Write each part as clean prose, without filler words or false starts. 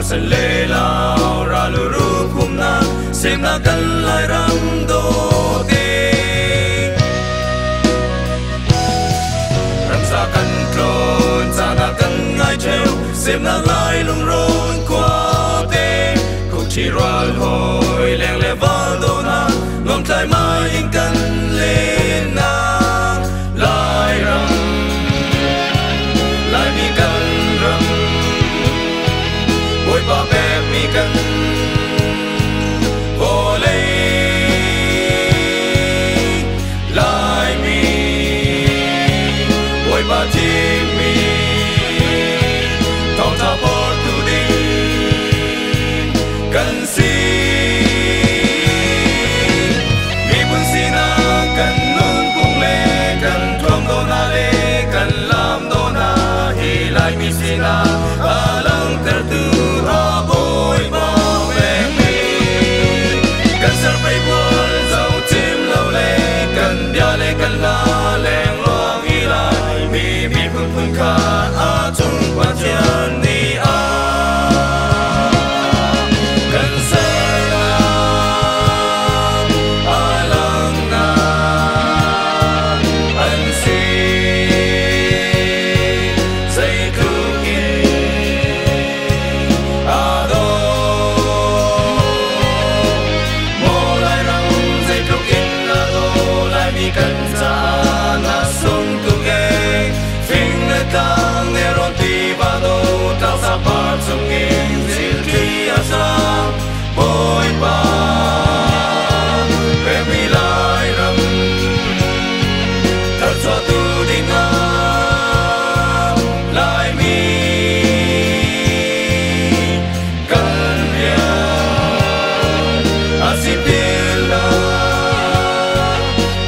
Parsan le lau ra lu ru phum na sem na kan lai ram do te ram sa kan tlon cha na kan ngai cheu sem na lai lung ron kwa te kuk chi ral hoi leng le wal do na ngom tlai mai in kan len na lai ram lai mi kan ram boi pa pek mi kan vô lei lai mi boi pa thim mi thong tha por tu ding kan si mi bun si na kan nun phung le kan thuam do na le kan lam do na hi lai mi si na alang ter tu a boi ba pek mi kan ser pei bual zau chim lo le kan bia le kan la leng luang i lai mi mi phun phun kha a chung Pathian ni a kan ser na alang na an si zeitluk in a dawh maw lai ram zeitluk in a dawh lai mi kan caah na sung tuk e fing le tlang ne ron ti va do tlang sa par chung in zil thli a sang Bawipa pek mi lai ram thar tu ding ah lai mi kan rian a si pil la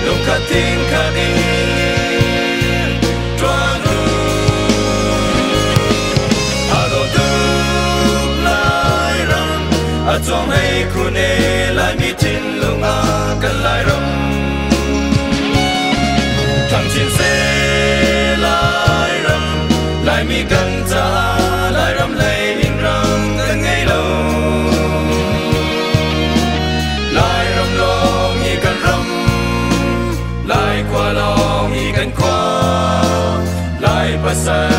lungkhat thin khat in tuan u a dawh tuk lai ram a cuang hei khun e lai mi thinlung ah kan lai ram thang chin seh lai ram lai mi kan caah lai ram lei in ram kan ngei lo lai ram lawng hi kan ram lai khua lawng hi kan khua lai pasal